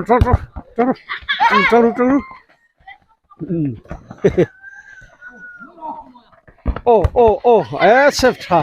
ṭo ṭo ṭo ṭo ṭo ṭo aw aw aw e save tha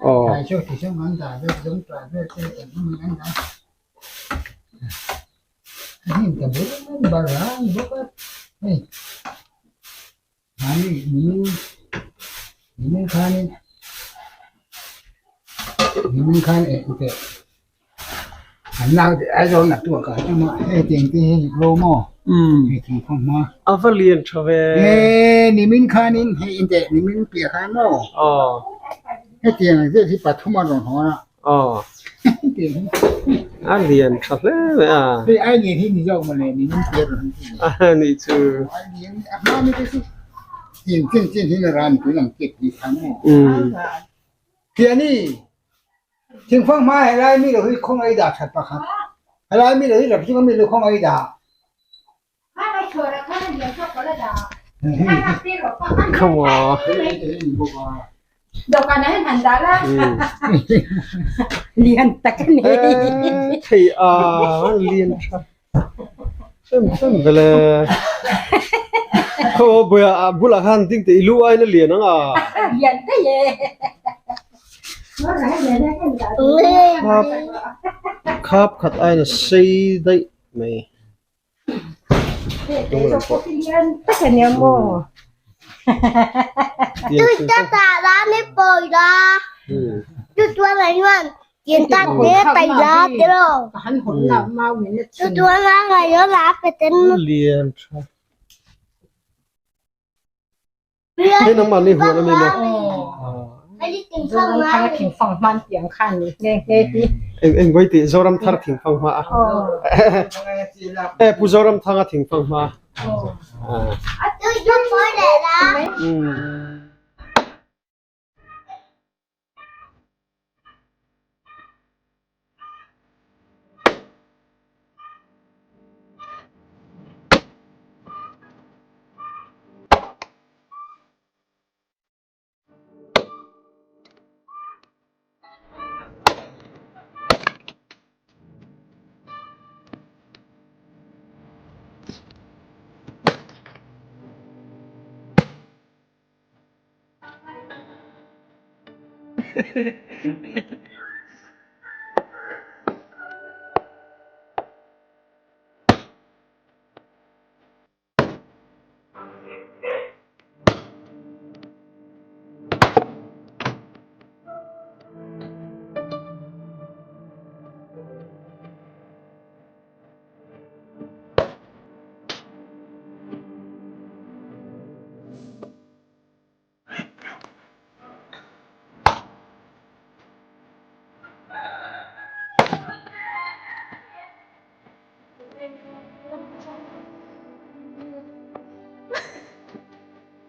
Aw. A va lian tha ve. Aw. Aw. A lian tha hle mai a. A nih chu. Thingfang hma helai mi lo hi khawngaih dah that pakhat helai mi lo hi ram chunga mi lo khawngaih dah. Come on. Thei a lian tha em em vele. Khaw buia bulah khan ding te i lu ai na lian ang a. Khap khap khat ai na sei daih mai. Lian tha. Hei nangmah nih huan a mi maw? Eng voi tih Zoramthar thingfang hma a. E Pu Zoramthanga thingfang hma.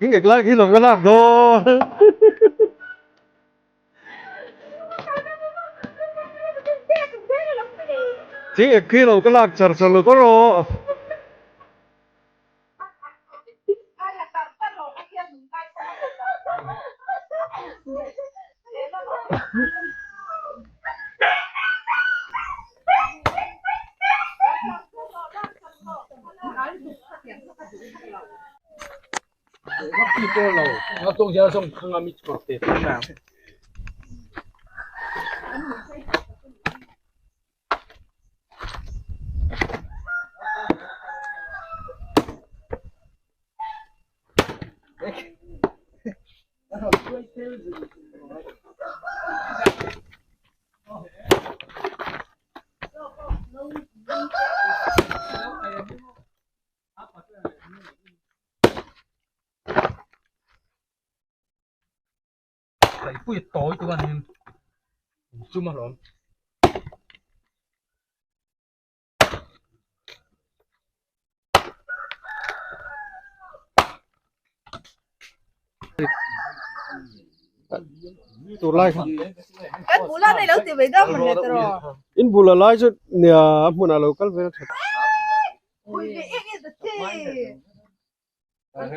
King ek lai khi lo ka lak dawn. Thing ek khi lo ka lak char char lo tawh rawh. Tur lai kha. Kan bula nei lo ti ve deuh man le tiraw. In bula lai chu nia a hmunah lo kal ve a tha. Pui ve eng e ta che.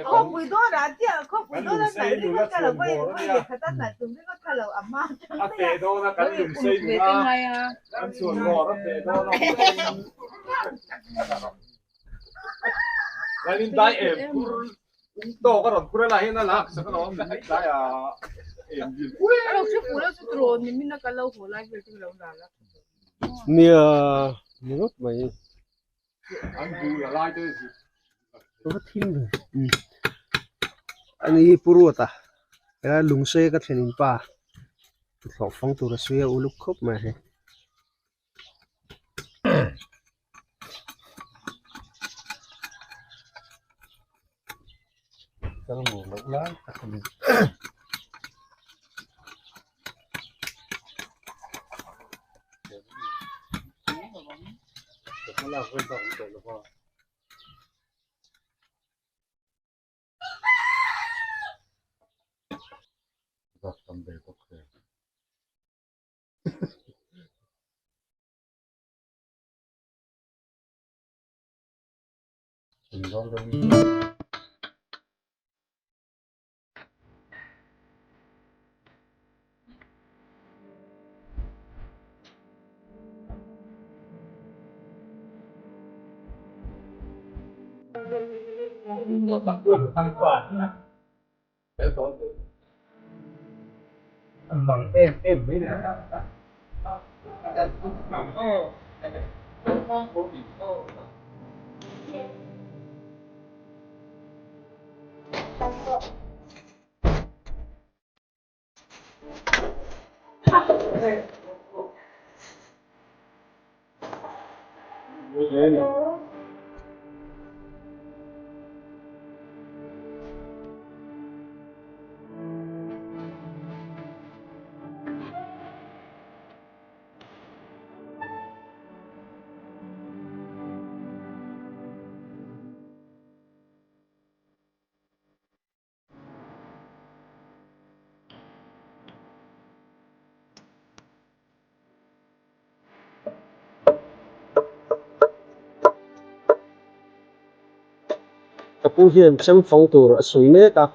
Khawpui dawn ah chiah khawpui dawn a hnai ringawt ka lo vawi vawi leh khat a hnai tum ringawt kha lo a hma atang daih a. Uluk ve te ngai a. Nia ni ngawt mai. Ka thim ve ani hi pu Ruata helai lungse ka thlen in pa hlawh fang tur a sawi a uluk khawp mai hei. Ka pu hian chem fang tur a sawi mek a,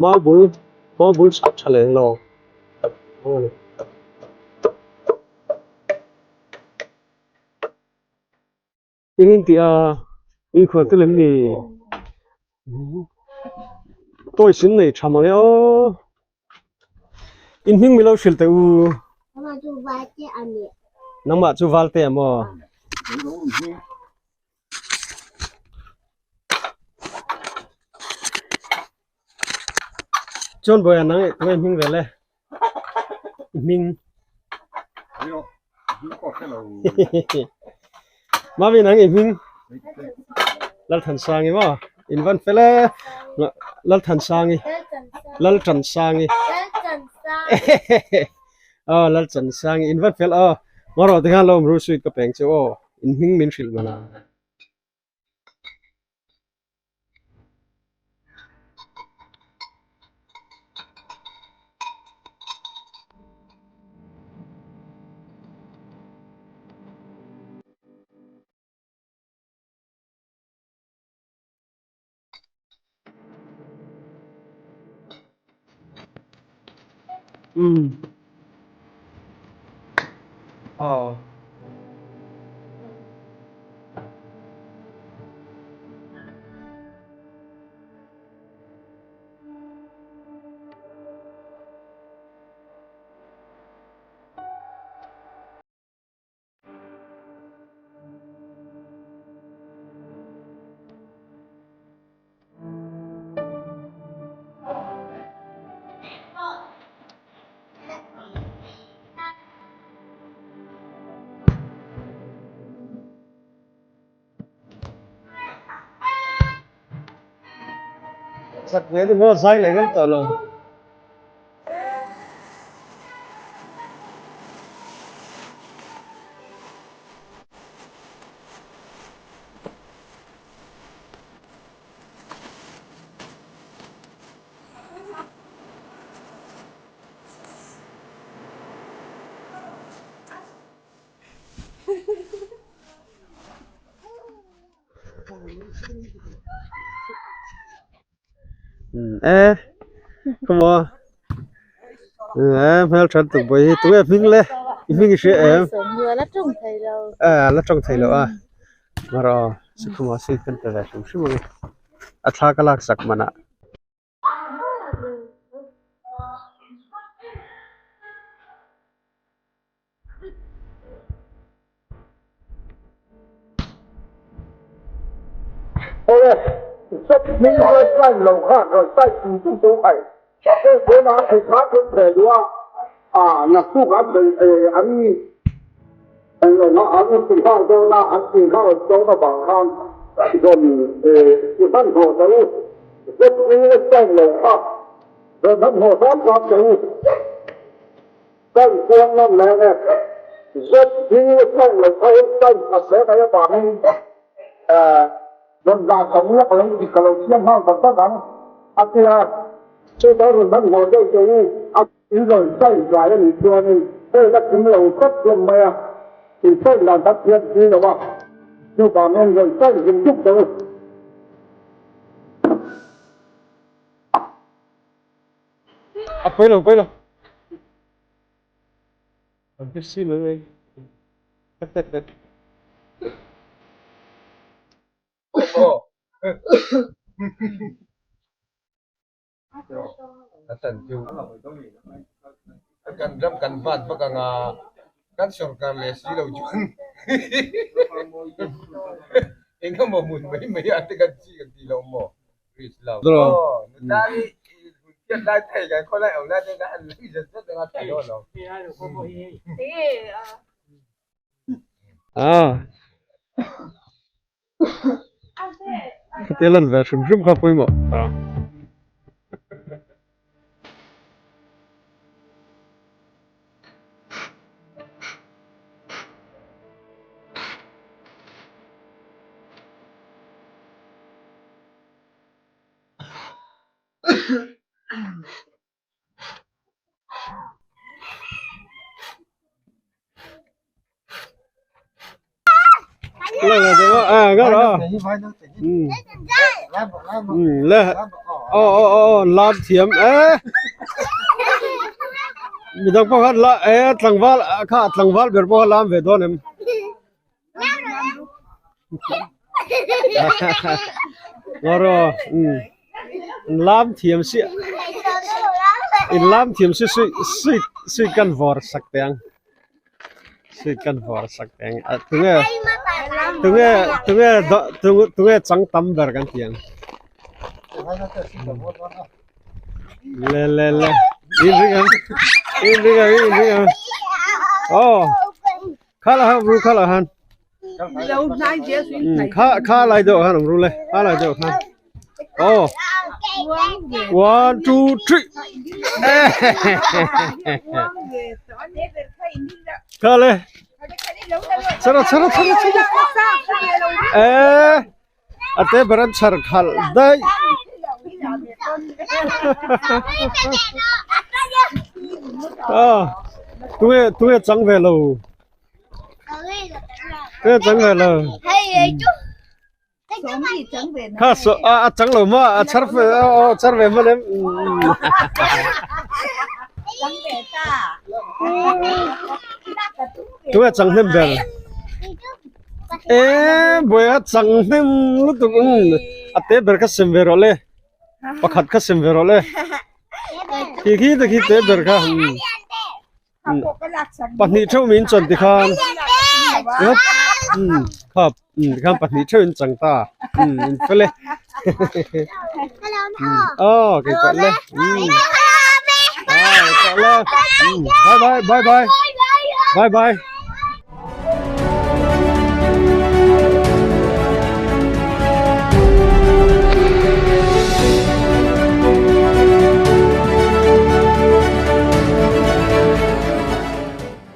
mau bul mau bul chhak tha leng lo. Engin tih a inkhual te lem ni toys in nei tha mang e aw in hming milo hrilh teh u nangmah chu valte a maw chuan bawiah nang eh tunge hming vel e i hming mami nang i hming Lalthansangi maw in van fel e Lalthansangi Lalthansangi aw Lalthansangi in van fel aw marawh tikhan lo awm ru sweet ka peng chu aw in hming min hrilh mana. Umm. Aw. Chak ve ni maw zai leh ngam tawh lo. E khawmaw e hmel that tuk pawh hi tunge hming le i hming i hria em e la tawng thei lo a marawh sikhuma seat kan pe ve hrim hrim ang a thla ka lak sak manah. Kan kuang ngam leng e. ZB sign lo kha hi sign khat hle mai avangin rawn dah chho lawk lo dik ka lo siam nghal tak tak ang a ti a. Chutah rawn hman haw deuh che u a. In rawn sign tlai a nih chuanin heng a kim lo tlat hlawm mai a, in sign dan kha thiam si lo a, chuvangin rawn sign zung zung che u. A pawi lo pawi lo. An hre si mai mai. A chan chu kan ram kan vat vak anga kan sorkar leh si lo chuan eng emaw hmun mai mai ah te kan chi kan tih loh maw. Khate lan ve hrim hrim kha pawimawh. Lam thiam e midang pawh khan la e tlangval kha tlangval ber pawh kha lam ve dawn em. Ngawraw lam thiam si in lam thiam si sui sui sui kan vawr sak teh ang sui kan vawr sak teh ang a tunge tunge tunge tunge chang tam ber kan ti ang le le le in ring ang in ring ang in ring ang aw. Kha lah han ru kha lah han. Kha kha lai deuh han ru le. Kha lai deuh khan. Oh. One, two, three. Kha le. Chara chara chara chara. Eh. Ate baran char khal dai. Ah. Tunge tunge chang ve lo. Tunge chang ve lo. Kha so a a chang lo ma a char ve o char ve ma lem. Tunge chang hnem ber? E buai a chang hnem lutuk um a te ber kha sem ve rawh le pakhat kha sem ve rawh le khi khi te khi te ber kha um pahnih theuh min chuan tikhan um kha um tikhan pahnih theuh in chang ta um in fel e aw kei pawh le um bye bye bye bye bye bye.